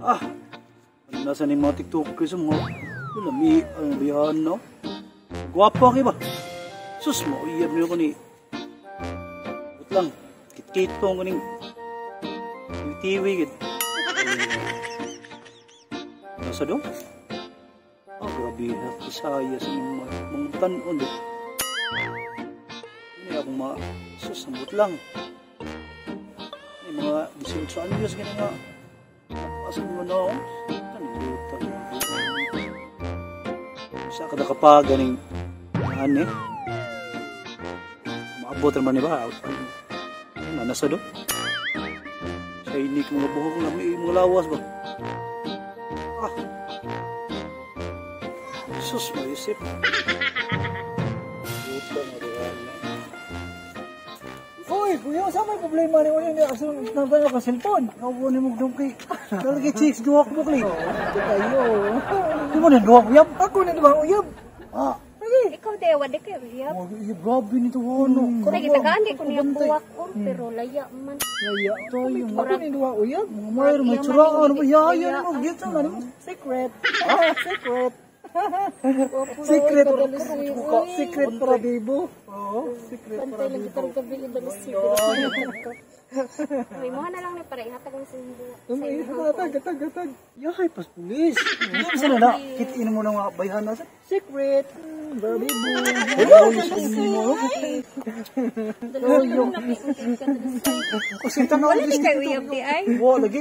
Ah, nasa ni mga TikTok sa mga lami, ano ba yan, no? Gwapa kay ba? Sus mo, iyab niyo ko ni. But lang, kitkit po ko ning tiwi gid. Nasa do? Ah, grabe na. Isaya sa mga tanon do. Hindi akong ma... Sus, ambot lang. May mga 18 anyos, ganun nga. Asa mo na ako? Tanlutan. Sa kada kapag ganing ano eh. Maabot naman ni ba? Ano, nasa do? Sa inik mga buhok na may mga lawas ba? Ah! Sus, maisip. Buta nga diyan. Uy, kuya, sa may problema ni mo ni asa nang ka cellphone? Ako ni mo dong kay. Lagi chicks duha ko kli. Kayo. Di mo na duha ko yab. Ako na duha uyab. Ah, Lagi. Ikaw de, wala kayo uyab. oh, grabe nito ano. Lagi tagaan di ko niya buwak on, pero laya man. Laya tayo. Ako ni duha uyab. Mga mayroon may tsuraan mo yaya mo gito na nimo. Secret. Secret. Secret. Secret para bibo. Oo, secret para Pantay lang bibo. kitang gabi dalusi. Uy, mo na lang ni para ihatag mo sa imong buwak. Hatag, hatag, hatag. Yahay pas pulis. Sa na kitin mo na nga bayhan na sa. Secret. Para bibo. Mo. Kasi tanaw Wala di kayo uyab di ay. Wa lagi.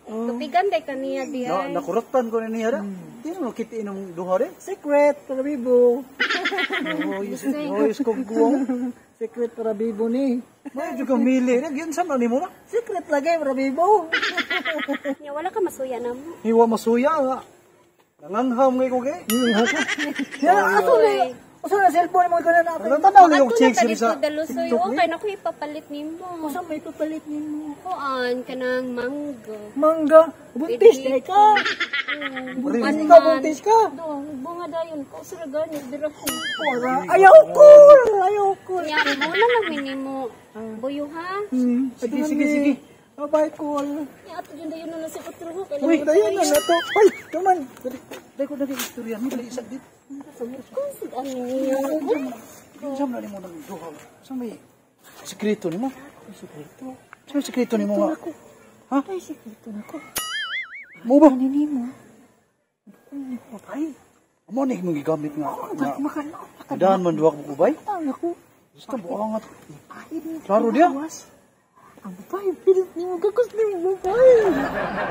Tubigan day kaniya di Na ay. nakuratan ko na niya ra. Di mo kitin ang duha rin. Secret para bibo. Oh, yus ko guwang. Secret para bibo ni. May juga mili na gyud sa man nimo na. Secret lagi para bibo. Nya wala ka masuya na mo. Hiwa masuya nga. Nangangham ngay ko kay. Ya, ato ni. Usa na cellphone mo ko na natin. Ano tanaw ni yung Ato na chicks ka rin dito sa dalusoy. TikTok O ni? kay nako ipapalit nimo. Usa may papalit nimo. Kuan kanang mango. Mangga, buntis Pwede. na ka. Buntis ka, buntis ka. Do, bunga dayon ko sa gani dira ko. Ora, ayaw ko, ayaw ko. Nya mo na lang minimo. Buyo ha. Sige, sige, sige. Bye, call. Nya ato jud dayon na sa patro ko. Uy, dayon na na to. Ay, tuman. Dai ko naging istorya mo dali isa dit. Kusog ang niyo. Sa man nimo nang duha. Sa may sekreto nimo. Sekreto. Sa may sekreto nimo nga. Ha? Ay, sekreto na ko. Mo ba? Ano nimo? Ano ko bay? Amo ni mo gigamit nga. nga Makan. Daan man duha ko bay. Ay, ako. Basta buangat. Ay, Klaro diya. Ang babae, pilit nimo gagos nimo babae.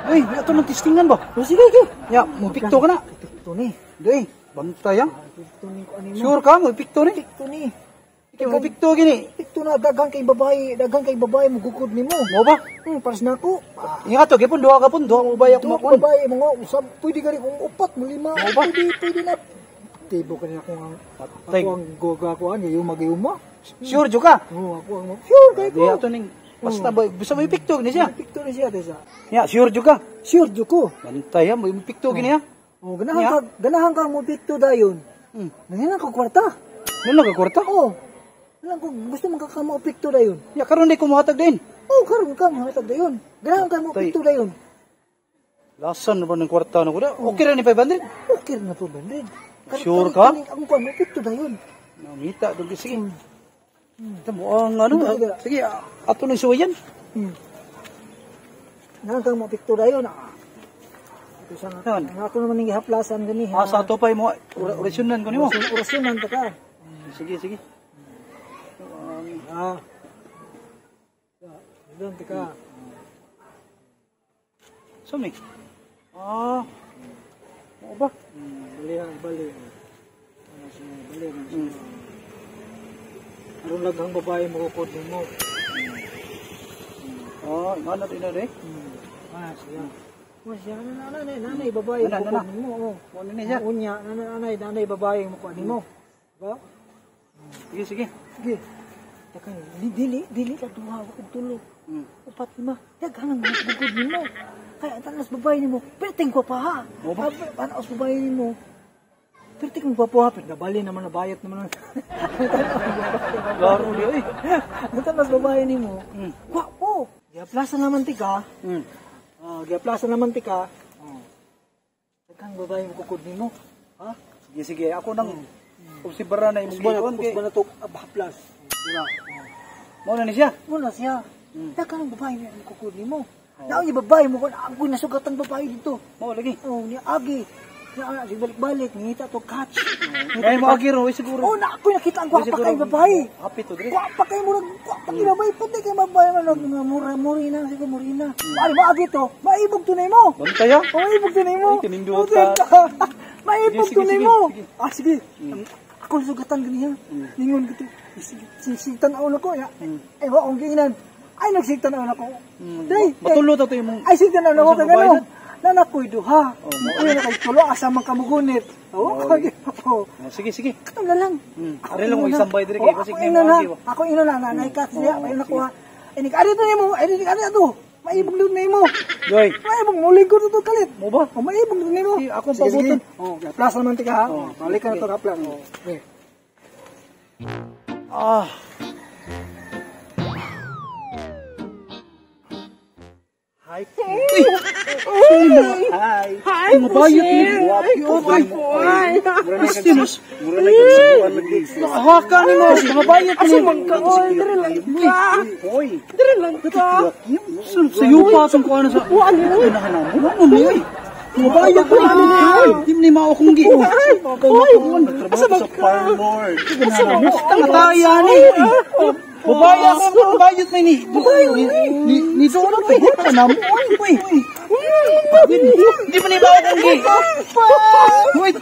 Uy, ato nang testingan ba? O sige, sige. Ya, mo pikto ka na. Pikto ni. Doi, bantay ah. Pikto ni ko ani mo. Sure ka mo pikto ni? Pikto ni. Ikaw mo pikto gini. Pikto na daghang kay babae, daghang kay babae mo gukod nimo. Mo ba? Pares na ako. Ah, Ingat to, gipon duha ka pon, duha mo bay ako Duha makon. ka babae mga usab, pwede gani kung upat mo lima, Mo ba? pwede pwede na. Tibo ka na akong ang Patay. ako ang goga ko ani yung magyuma. Sure jud ka? Oo, ako ang sure kay Di ko. ato ning basta ba basta mo pikto ni siya. Pikto ni siya tesa. Ya, sure jud ka. Sure jud ko. Bantay ah, mo pikto gini ah. Oh, ganahan ka mo pikto dayon. Nanginan ko kwarta. Nalo ka kwarta? Oh. Alam ko gusto man ka ka mo pikto dayon. Ya karon di ko mohatag din. Oh, karon ka mo hatag dayon. Ganahan ka mo Tay. pikto dayon. Lasan na ba ng kwarta na ko da? Okay ra ni 500? Okay na po bandid. Sure ka? Ang kuan mo pikto dayon. Nangita dog sige. Ito mo ang ano, Hindi, sige, ato nang suwayan. Ganahan ka mo pikto dayon. Ah. Ito sa Yan. ang ako naman ning gihaplasan gani Ah, sa ato pa mo orasyonan ko nimo. Orasyonan ta ka. Sige, sige. Ah. Doon ta ka. Sumi. Ah. Mo ba? Bali ang bali. Ano siya, bali man siya. Aron laghang babae mo kukod nimo. Ah, ingana din na eh. Ah, siya. Oh, siya nanay, nanay babae Ana, mo ana. kukod nimo. Oh. Mo ni siya. Unya, nanay, nanay, nanay babae mo kuan nimo. Ba? Sige, sige. Sige. Taka, dili, dili ka duha ug tulo. Upat lima. Daghan ang bukod nimo. Kaya tanas babae nimo, perting ko pa ha. Mo ba? Tanas babae nimo. Perting ko pa ha, pero nabali naman nabayot naman. Laro di oy. Tanas babae nimo. Hmm. Gwapo. Giaplasan naman ti ka. Ah, giaplasan naman ti ka. Oh. Daghang babae mo kukod nimo. Ha? Sige, sige. Ako nang obsibara na imong Usba na, gigon kay. usba na to haplas. Dira. Mao na ni siya. Mo na siya. Daghang babae mo kukod nimo. Naon yung babae mo kun ako nasugatan babae dito. Mao lagi. Oh, ni agi. Ni ana balik-balik ngita to catch. Kay mo agi ro, siguro. Oh, na ako nakita ang Uy, gwapa siguro, kay babae. Happy to dre. Gwapa kay murag gwapa kay babae, puti kay babae man mga mura murina siguro murina. Ano mo agi to? Maibog to nimo. Bantay ah. Oh, maibog to nimo. Ay, kanindot ka. Maibog Sige, to sige, nimo. sige. Ah, sige. Ako sugatan ganiya. Ningon ko to. Sigtan ako nako ya. Ay, wa akong giinan. Ay, nagsigtan ako nako. Day, Matulo ta to imong ay, sige na ako Unsa kay babae ano. Nanakoy duha. Oh, mao. Uy, na kay tulo asa man kamugunit. Oh, Mao kage. Oh. Oh, sige, sige. Kato na lang. Ari lang mo ina na. isang bay diri kay Oh, basig ako na ina mo na. agi. Ako ina na nanay ka siya, Oo, ay nakuha. Ay ni ari to nimo, ay ni ari to. Maibog dud nimo. Joy, Maibog mo lingkod to kalit. mo ba? Oh, maibog dud nimo. Sige, akong Sige, sige. pabuton. Oh, plaza naman tika ha. Oh, Balik ka na sige. to kaplan. Oh. Okay. Ah. Hi. Hi. Hi, mabayot ni. Ay, Christinos. Mura na kag sabuan mag-gigs. Haka ni mo, mabayot ni. Asa man ka oy, diri lang ka. Hoy, Diri lang ka. Sa yupa atong kuha na sa. Kuan mo. Unahan na mo. Ano mo? Uy. Mabayot ni. Di ni mao kong gi. Oy, trabaho sa parlor. Asa man ka? ni. Babae ako, mabayot may ni. Ni ni doon na pa na mo. Uy. Di pa ni mao kong gi. Wait.